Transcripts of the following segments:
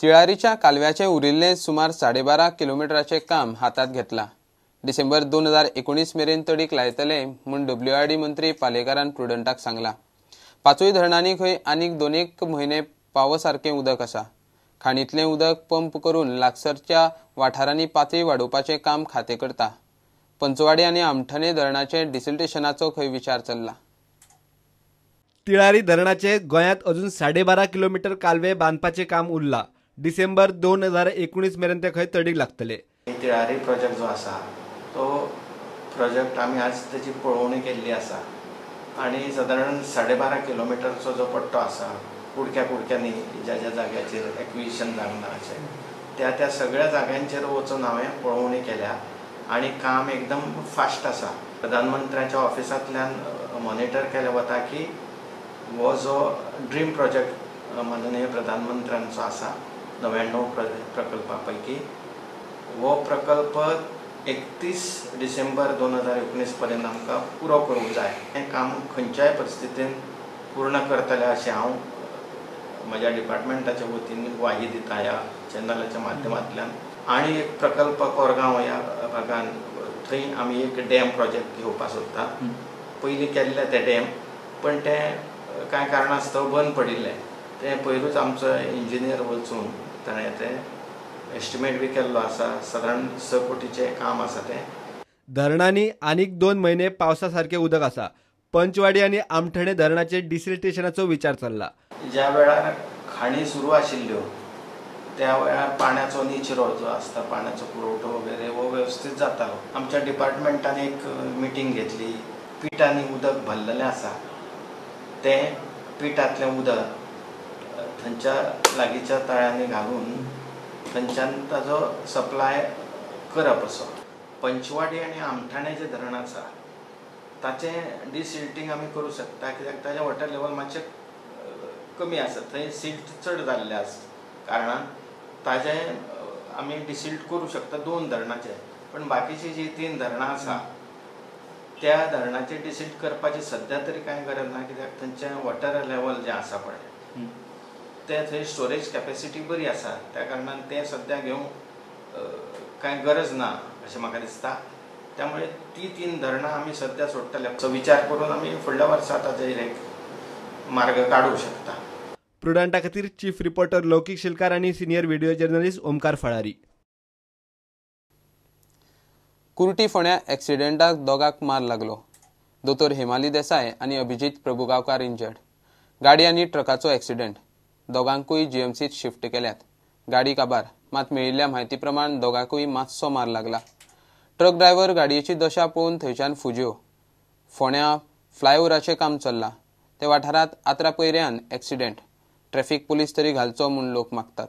तिळारीच्या कालव्याचें उरिल्लें सुमार 12.5 किलोमिटराचें काम हातांत घेतलां. डिसेंबर 2019 मेरेन तडीक लायतले म्हूण डब्ल्यूआरडी मंत्री पालेकारान प्रुडंटाक सांगलां. पांचूय धरणांनी खंय आनीक 2 म्हयने पावसारकें उदक आसा. खाणींतलें उदक पंप करून लागसरच्या वाठारांनी पातळी वाडोवपाचें काम खातें करता. पंचवाडी आनी आमठाणे धरणाचे डिसिल्टेशनाचो खंय विचार चल्ला. तिळारी धरणाचे गोंयांत अजून 12.5 किलोमीटर कालवे बांदपाचें काम उरलां. डिसेंबर 2019 मेरेन ते खंय तडीक लागतले. तिळारी प्रोजेक्ट जो आसा तो प्रोजेक्ट आमी आज तेची पळोवणी केल्ली आसा आनी सादारण 12.5 किलोमिटरचो जो पट्टो आसा कुडक्या कुडक्यांनी ज्या ज्या जाग्याचेर एक्विजिशन जावंक ना अशें त्या त्या सगळ्या जाग्यांचेर वचून हांवें पळोवणी केल्या आनी काम एकदम फास्ट आसा. प्रधानमंत्र्याच्या ऑफिसांतल्यान मॉनिटर केलें वता की हो जो ड्रीम प्रोजेक्ट माननीय प्रधानमंत्र्यांचो आसा 99 प्रकल्पा पैकी हो प्रकल्प 31 डिसेंबर 2019 पर्यंत आमकां पुरो करूंक जाय. हें काम खंयच्याय परिस्थितीन पूर्ण करतलें अशें हांव म्हज्या डिपार्टमेंटाच्या वतीन ग्वाही दिता ह्या चॅनलाच्या माध्यमांतल्यान. आनी एक प्रकल्प कोरगांव ह्या भागान थंय आमी एक डॅम प्रोजेक्ट घेवपाक सोदता. पयलीं केल्लें तें डॅम पण तें कांय कारणास्तव बंद पडिल्लें. तें पयरूच आमचो इंजिनियर वचून ताणें तें एस्टिमेट बी केल्लो आसा. सादारण 6 कोटीचें काम आसा तें. धरणांनी आनीक 2 म्हयने पावसा सारकें उदक आसा. पंचवाडी आनी आमठाणे धरणाचे डिसिल्टेशनाचो विचार चल्ला. ज्या वेळार खाणी सुरू आशिल्ल्यो त्या वेळार पाण्याचो निचरो जो आसता पाण्याचो पुरवठो वगैरे हो वेवस्थीत जातालो. आमच्या डिपार्टमेंटान एक मिटींग घेतली. पिटांनी उदक भरलेलें आसा तें पिटांतलें उदक थंयच्या लागींच्या तळ्यांनी घालून थंयच्यान ताजो सप्लाय करप असो. पंचवाडी आनी आमठाणे जें धरण आसा ताचें डिसिल्टींग आमी करूं शकता कित्याक ताजें वॉटर लेवल मातशें कमी आसा. थंय सिल्ट चड जाल्लें आसा कारणान ताजें आमी डिसिल्ट करूं शकता 2 धरणाचें. पण बाकीचीं जीं 3 धरणां आसा त्या धरणाचें डिसिल्ट करपाची सद्या तरी कांय गरज ना कित्याक थंयचें वॉटर लेवल जें आसा पळय तें थंय स्टोरेज कॅपेसिटी बरी आसा त्या कारणान तें सद्या घेवंक कांय गरज ना अशें म्हाका दिसता. त्यामुळे ती 3 धरणां आमी सद्या सोडटले असो विचार करून आमी फुडल्या वर्सा ताचेर एक मार्ग काडूंक शकता. प्रुडंटा खातीर चीफ रिपोर्टर लौकीक शिलकार आनी senior video journalist Omkar Falari. Kurti फोंड्या एक्सिडेंटाक दोगांक मार लागलो. दोतोर हेमाली देसाय आनी अभिजीत प्रभुगांवकार इंजर्ड. गाडी आनी ट्रकाचो एक्सिडेंट. दोगांकूय जीएमसीत शिफ्ट केल्यात. गाडी काबार मात मेळिल्ल्या म्हायती प्रमाण दोगांकूय मातसो मार लागला. ट्रक ड्रायव्हर गाडयेची दशा पळोवन थंयच्यान फुज्यो. फोंड्या फ्लायओव्हराचें काम चल्लां ते वाठारांत आत्रा पयऱ्यान एक्सिडेंट. ट्रॅफिक पुलीस तरी घालचो म्हूण लोक मागतात.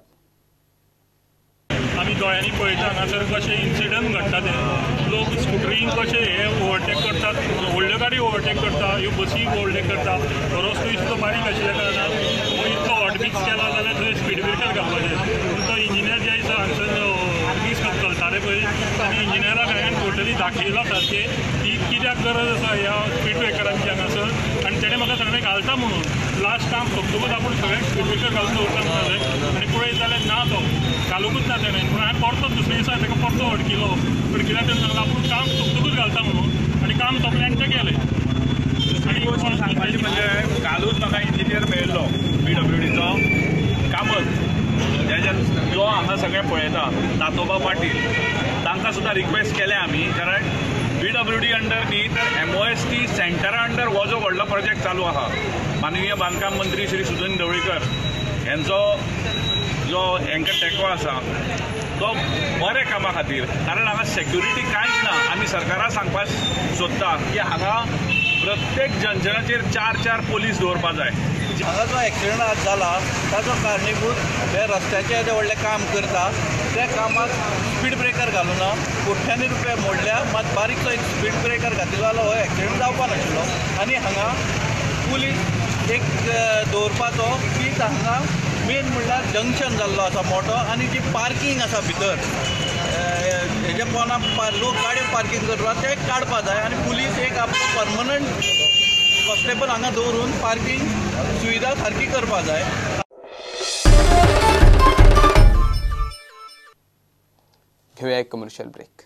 आमी दोळ्यांनी पळयता हांगासर कशें इन्सिडंट घडटा ते लोक स्कुटरीन कशे हे ओवरटेक करतात, व्हडल्यो गाडी ओवरटेक करता, ह्यो बसी ओवरटेक करता. रस्तो इतलो बारीक आशिल्ल्या कारणान इतलो हॉटमिक्स केला जाल्यार थंय स्पीड ब्रेकर घालपाचें. पूण तो इंजिनियर जे आसा हांगसर हॉटमिक्स चलताले पळय आनी इंजिनियराक हांवें टोटली दाखयलां सारकें की कित्याक गरज आसा ह्या स्पीड ब्रेकरांची हांगासर. आनी तेणें म्हाका सांगलें घालता म्हणून लास्ट काम सोंपतकूच आपूण सगळ्यांक स्पीड ब्रेकर घालून दवरता म्हणटालें आनी पळयत जाल्यार ना तो घालुंकूच ना तेणें. पूण हांवें परतो दुसरे दिसा ताका परतो अडकिलो. अडकिल्या तेणें सांगलें आपूण काम सोंपतकूच घालता म्हणून आनी काम सोंपलें आनी तें गेलें. आनी गोश्ट सांगपाची म्हणजे कालूच म्हाका इंजिनियर मेळिल्लो पीडब्ल्यूडीचो कामत जेज्या जो हांगा सगळें पळयता तातोबा पाटील तांकां सुद्दां रिक्वेस्ट केल्या आमी. कारण पीडब्ल्यूडी अंडर न्ही तर एमओएसटी सेंटरा अंडर हो जो व्हडलो प्रोजेक्ट चालू आहा माननीय बांदकाम मंत्री श्री सुदिन ढवळीकर हेंचो जो हेंकां टेको आसा तो बऱ्या कामा खातीर. कारण हांगा सेक्युरिटी कांयच ना. आमी सरकाराक सांगपाक सोदता की हांगा प्रत्येक जंक्शनाचेर 4-4 पोलीस दवरपा जाय. हांगा जो एक्सिडंट आज जाला ताजो कारणीभूत हे रस्त्याचें जें व्हडलें काम करता त्या कामाक स्पीड ब्रेकर घालूना कोट्यांनी रुपया मोडल्या मात बारीकसो एक स्पीड ब्रेकर घातिल्लो जाल्यार हो एक्सिडंट जावपा नाशिल्लो. आनी हांगा पुलीस एक दवरपाचो की हांगा मेन म्हणल्यार जंक्शन जाल्लो आसा मोठो आनी जी पार्कींग आसा भितर हेजे पोना लोक गाडयो पार्कींग करता ते काडपा जाय आनी पुलीस एक आपलो परमनंट कॉन्स्टेबल हांगा दवरून पार्कींग सुविधा सारकी करपा जाय. घेवया एक कमर्शियल ब्रेक.